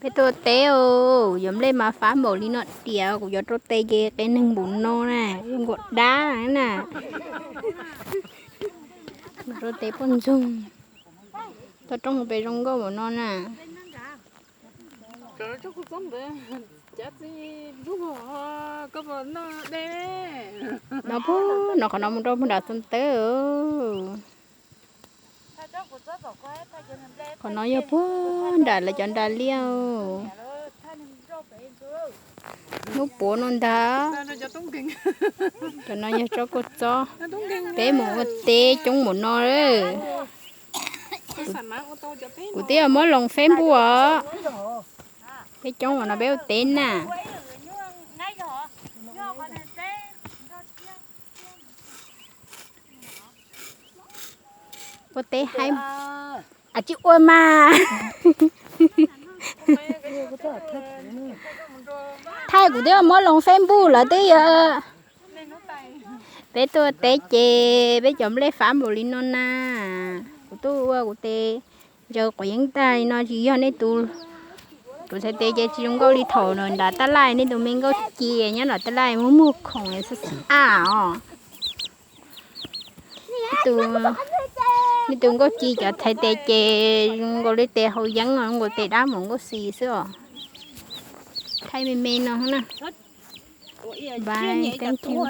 Peb tuaj teb, yuav nplej mas fab npaum li no tiag, kuv yuav rau tes ces qe neeg npaum no na, zoo nkauj dab na. Rau tes poj ntxoog, toj roob pem zoo nkauj npaum no na. No puag no, qhov no mus rau puag nram Txoos Tawb. Qhov no yog puag nram lawv cov nras liaj. Hnub puav no ntag. Cov no yog tsob kua txob. Peb mus ua teb coob npaum no. Kuv twb yog muab loo Facebook os. Peb coob npaum no peb ua teb na. Ua teb haib, a tsis ua mas. Thaij kuv twb muab loo Facebook lawm twb yog. Peb tuaj teb ces peb cov nplej fab npaum li no na. Kuv tuaj ua kuv tes zaws quav yeeb tag li no tsis yog nej tus, kuv txhais tes ces tsis zoo nkauj li thaum nram tab laj nej tus me nkauj ci nyob nram tab laj muag muag khoom xwb xwb os. Nej tus nkauj ci cov txhais tes ces zoo nkaus li tes haus yeeb os, zoo nkaus tes dab mus nkauj xis xwb os. Thaij me me no na. Bye, thank you.